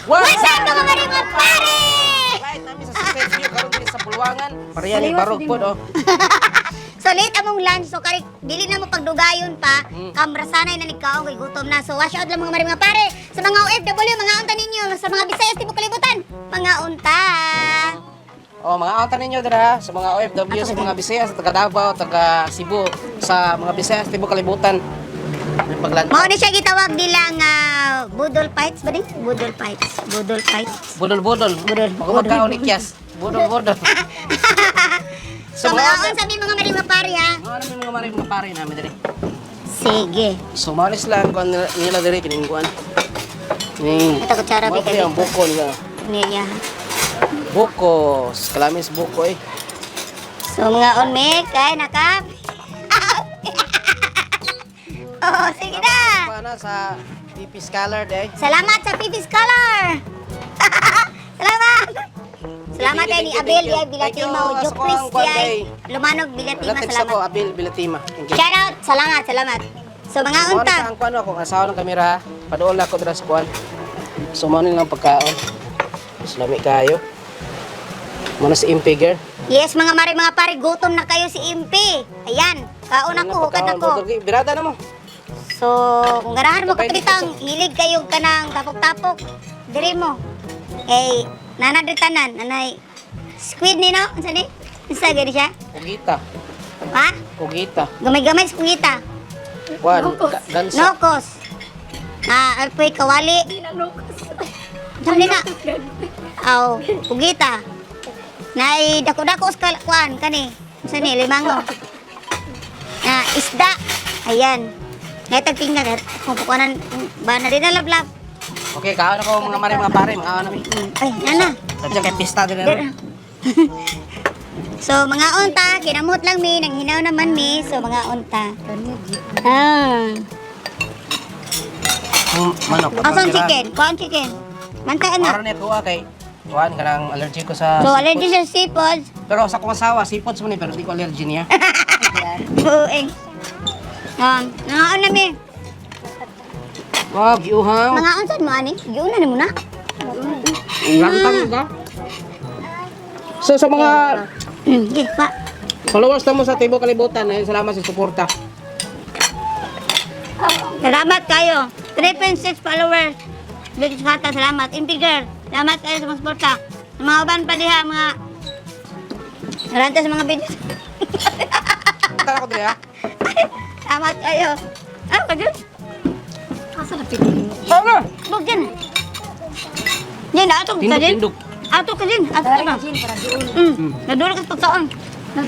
What's up, mga mare mga pare? Light namin sa Seaside View karon diri sa Bulwangan. Pareha ni barog pod oh. So late among lunch, so kari dili na mo pagdugayon pa. Kamrasanay na nigkaon kay gutom na. So watch out lang, mga mare mga pare. Sa mga OFW, mga unta ninyo, sa mga Bisayas tibok kalibutan, mga unta. Oh, mga ata ninyo dira sa mga OFW, sa mga Bisaya, sa taga Davao, taga Cebu, sa mga Bisaya sa tibok kalibutan. May paglan. Mao ni siya gitawag nilang budol fights ba ni? Budol fights. Budol fights. Budol-budol. Budol. Magkaon ni Kias. Budol-budol. So, mga unsa mi, mga mare mga pare, ha. Mga namin mga mare mga pare namin diri. Sige. So malis lang kuan nila diri kining kuan. Ning. Ito kutsara Mao bi ang buko nila. Niya. Buko, kalamis buko eh. So mga on me kay naka. Oh, sige na. Paano sa PP Scholar day? Salamat sa PP Scholar. Salamat. Salamat Thank ay ni you, Abel thank you. ay Bilatima Thank o you, Jo sa kuang Chris ay day. Lumanog Bilatima, Wala text ako, salamat. Abil Bilatima. Thank you. Shout out, salamat, salamat. So mga Mao unta. na sa ang kuan ako, ang asawa ng kamera, paduol ako dira sa kuan. So mao ni lang pagkaon. Mas lami kayo. Mao na si MP girl. Yes, mga mare mga pare, gutom na kayo si Impi. Ayan, kaon ako, hukad ako. Birada na mo. So, kung ganahan mo Sabay kapitang, hilig kayo kanang tapok-tapok. Diri mo. Eh, nana diri tanan, nanay. Squid ni no? Unsa ni? Unsa gani siya? Kugita. Ha? Kugita. Gamay-gamay sa kugita. Kuan, gansa. Nokos. Ah, alpoy kawali. Unsa ni na? Aw, kugita. Nay dako-dako sa kuan kani. Unsa ni limango? Na isda. Ayan. Nay tagpinggan kung kuanan ba na din na lablab. Okay, kaon ako mga mare mga pare, mga ano mi. Ay, nana. Sadyang kay pista din na. So, mga unta, kinamot lang mi, nanghinaw naman mi. So, mga unta. Ah. Manok. Asang chicken? Kuan chicken. Mantaan na. Aron ni kuha kay kuan kanang allergy ko sa So, seafood. allergy sa seafoods. Pero sa kong asawa, seafoods man ni pero di ko allergy niya. Buing. Nangaon na mi. Wow, giuhaw. Mga unsa mo ani? Giuna na mo na. Lantang ka. So sa mga Sige, pa. followers na mo sa Tibo Kalibutan, ay salamat sa suporta. Salamat kayo. 3.6 followers. Big Kata, salamat. Impi girl, salamat kayo sa mga suporta. Sa mga uban pa diha, mga Naranta sa mga videos. Tara ko dire ha. Salamat kayo. Ah, kayo. Asa na pili? Ano? Bugyan. Yan, ato ka Tindog, din. tindog. Ato ka din. Ato ka ba? Jin para doon. Nadulog ka sa pagkaon.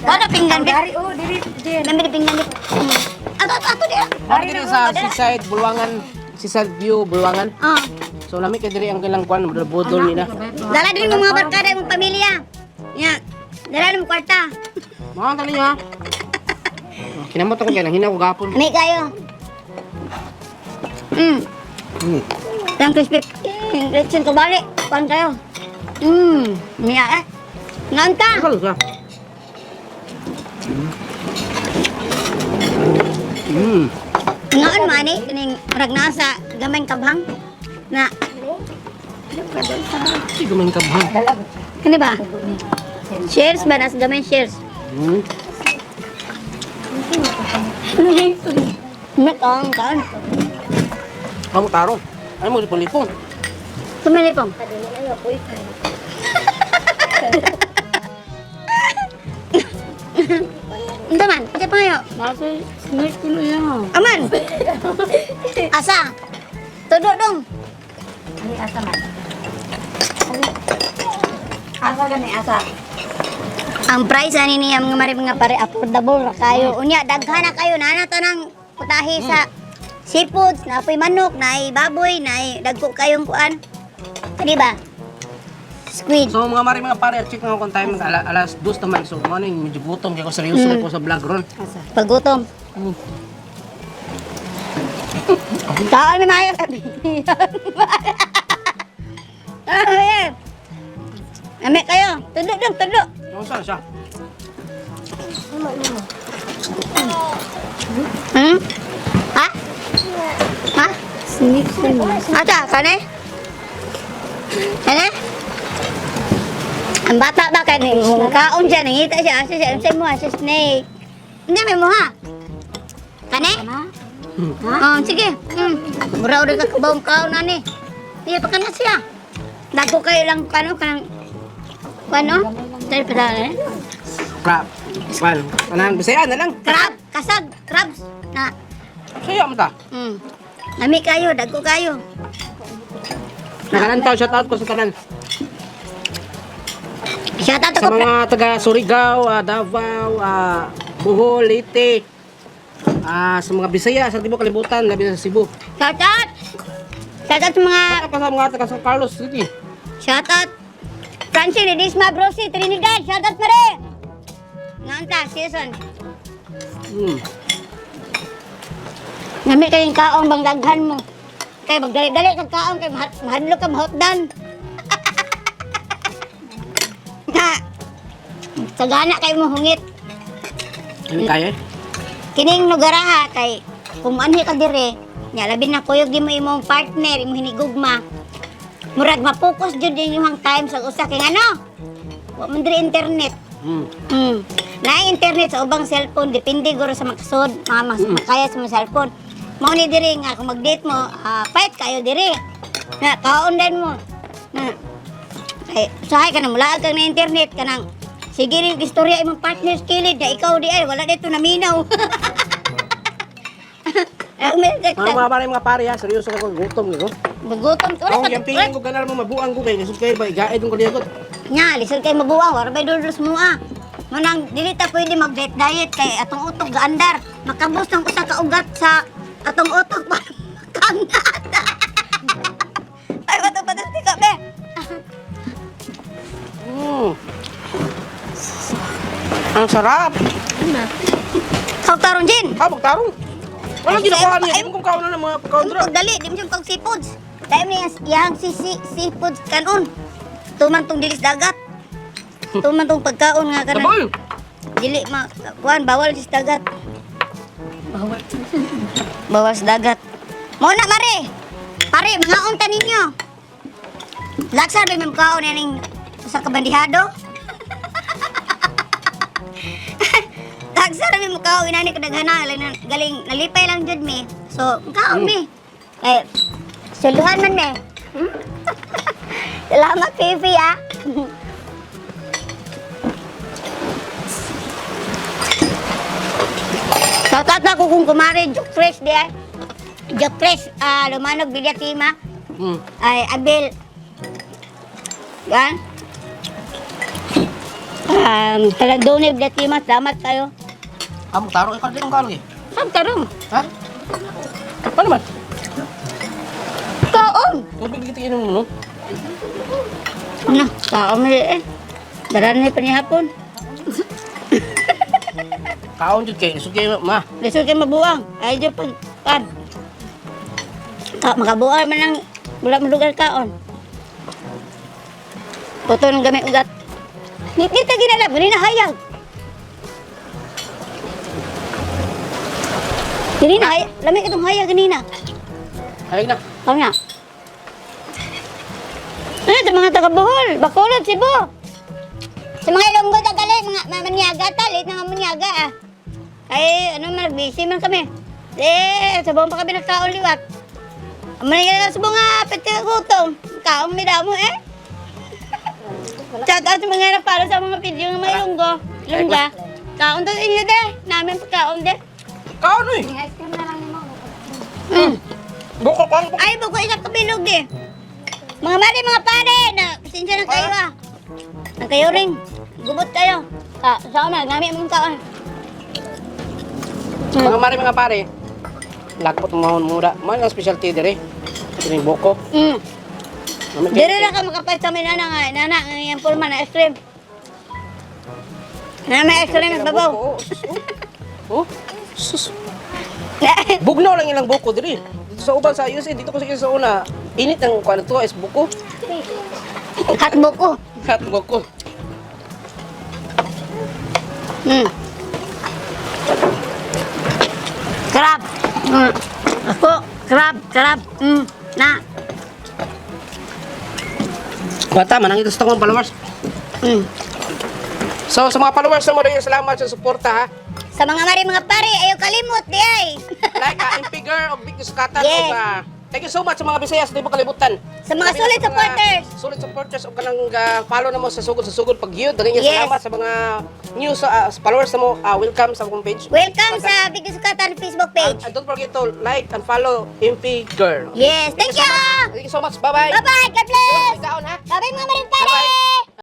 Wala pinggan bit. Dari oh, diri Jin. Nami pinggan bit. Ato, ato, ato diya. Ari diri sa Seaside Bulwangan, Seaside View Bulwangan. Ah. So lami kay diri ang kilang kuan budol nila. Dala din mo mga barkada imong pamilya. Ya. Dala mo kwarta. Mga tali niyo ha. Kinamot ako kay nang ko gapon. Ami kayo. Ang crispy. Lechon kabali. Kuan kayo. Niya eh. Nganta. Ano ka? Ngaon man ni kining murag naa sa gamay kabhang. Na Sige man kabhang. kani ba? Shares ba nasa gamay shares? Nakang kaan. Kamu tarong. Ay mo lipon-lipon. Tumili pong. Unta man, pati pa ngayo. Nasa snake ko na yan. Aman. Asa? Tudo dong. Ali asa man. Asa gani asa. Ang price ani niya mga mari mga pare affordable ra kayo. Unya daghan na kayo nana tanang putahe sa seafoods, na apoy manok, naay baboy, naay dagko kayong kuan. Di ba? Squid. So mga mare mga pare, check nga kung time alas 2 naman. So mo ning medyo gutom kay ko seryoso na ko sa vlog ron. Asa. Paggutom. Taan may maayo. Ah, eh. Ame kayo. Tundo dong, tundo. So saan siya? Ha? Ha? Snake ko na. Ata, kane? Ano? Ang bata ba kay mong kaon siya, nangita siya, asa siya, unsa mo, asa snake. Hindi may mo ha. Kani? Ha? Oh, sige. Mura rin ka kabawang kaon ani. Iya pa kana siya. Dako kayo lang kano kanang kano? Tayo pa eh. Crab. Well, tanan Bisaya na lang. Crab, kasag, crabs. Na. Bisaya man ta. Nami kayo, dagko kayo. Nakanan tao, shout out ko sa tanan. Shout out Sa ako. mga taga Surigao, Davao, Bohol, Leyte, sa mga Bisaya, sa tibuok kalibutan, labi na sa Cebu. Shout out. Shout out sa mga Shout out pa sa mga taga San Carlos City. Shout out. Francine Ledesma Brosi Trinidad. Shout out mare. Nganta season. Nami kayong kaon bang daghan mo. Kay magdali-dali kag kaon kay mahadlok ka mahotdan. Na. Sagana kay mo hungit. Ano kaya eh? Kining lugaraha kay kung anhi ka dire, nya labi na kuyog di mo imong partner, imong hinigugma. Murag ma-focus jud inyong time sa usa kay ngano? Wa man diri internet. Na internet sa ubang cellphone depende guro sa makasud, mga mas makaya sa mga cellphone. Mao ni diri nga kung mag-date mo, fight kayo diri. Na kaon din mo. Na kay usahay ka na mulaag kang na internet kanang sige rin istorya imong partner kilid na ikaw di ay wala dito naminaw. Mga pare, mga pare ha, seryoso ako, gutom ko. Magutom ka. Ako, yung tingin ko ganar mo, mabuang ko kay, lisod kayo ba, igaid ko liyagot. Nga, lisod kay mabuang, wala ba'y duldos mo ah. Manang, dili ta pwede mag-diet diet kay atong utok gaandar. Makabos ng usa ka ugat sa atong utok para makangat. Ay, bato bato ka be. Ang sarap! Kaw tarong Jin. Habog tarong! Walang Ay, ginakuha niya, ay, di mo kung kaon na ng mga pagkaon dra. Pagdali, di mo siyang pag seafoods. Dahil niya yang si si seafoods kanon. Tuman tong dilis dagat. Tuman tong pagkaon nga kanon. Sabol! Dili ma kuan bawal sa dagat. Bawal. Bawal sa dagat. Mo na mare. Pare, mga unta ninyo. Laksar ba may kaon ining usa ka bandihado? Laksar ba may kaon inani kadaghana galing nalipay lang jud mi. So, kaon mi. Eh, suluhan man mi. Salamat Fifi ah. Shout out na ko kung kumare Joke Fresh di ay. Joke Fresh, Lumanog Villatima. Ay, Abel. Yan. Talandone Villatima, salamat kayo. Habog tarong, ikaw di kong kaon eh. Saan tarong? Ha? Paano man? Kaon! Tubig dito inom mo, no? Ano, kaon mo eh. Daran ni panihapon. Kaon jud kay, lisod kayo, ma. Lisod kayo mabuang. Ay, di pag, pan. Ka, makabuang man ang wala malugar kaon. Puto ng gamit ugat. Nit-nit na ginalab, ganina hayag. Ganina hayag, lamig itong hayag ganina. Hayag na. Kamo na. Ano sa mga taga Bohol, Bacolod, Cebu. Sa mga Ilonggo tagali, mga manyaga ta, late na nga manyaga ah. Ay, ano man, busy man kami. Eh, sa buong pa kami nagkauliwat. Manigal na sa buong nga, pati gutom. Kaong mi damo eh. Shout out sa mga napalo sa mga video ng mga Ilonggo. Ilongga. Kaon to inyo de. Namin pagkaon de. Kaon eh! Ice cream na lang ni mo. Buko kaon buko. Ay, buko isang kabilog eh. Mga mare, mga pare, na pasensya na kayo ah. Ang kayo rin. Gubot kayo. Ah, sa man, nami mong kaon. Mga mare, mga pare. Lagpot mo mura. Mo ang specialty dire. Ito yung buko. Mami, Dire na ka makapay sa amin, nana nga. Nana, ang iyang pulma na ice cream. Nana, may ice cream ang babaw. Oh, sus, oh. Oh, sus. Bugnaw lang ilang buko dire. Dito sa uban sa USA, dito ko sa una. Init ang kuan to is buko. Hot buko. Hat buko. Crab. Ako, crab, crab. Na. Bata, manangit sa akong followers. So, sa mga followers mo rin, salamat sa suporta ha. Sa mga mari mga pare, ayaw kalimot di ay. Like, MP Girl, og Big Sukatan, Yes. og, thank you so much sa mga Bisaya sa tibok kalibutan. Sa mga Labi na solid sa mga supporters. Solid supporters og kanang follow na mo sa sugod pag yun. Daghan Yes. salamat sa mga new followers na mo. Welcome sa akong page. Welcome sa Big Sukatan Facebook page. And don't forget to like and follow MP Girl. Yes, thank you. Thank you so much. Bye-bye. Bye-bye. God bless. Bye-bye. Ha? Bye-bye, mga maring pare. Bye-bye.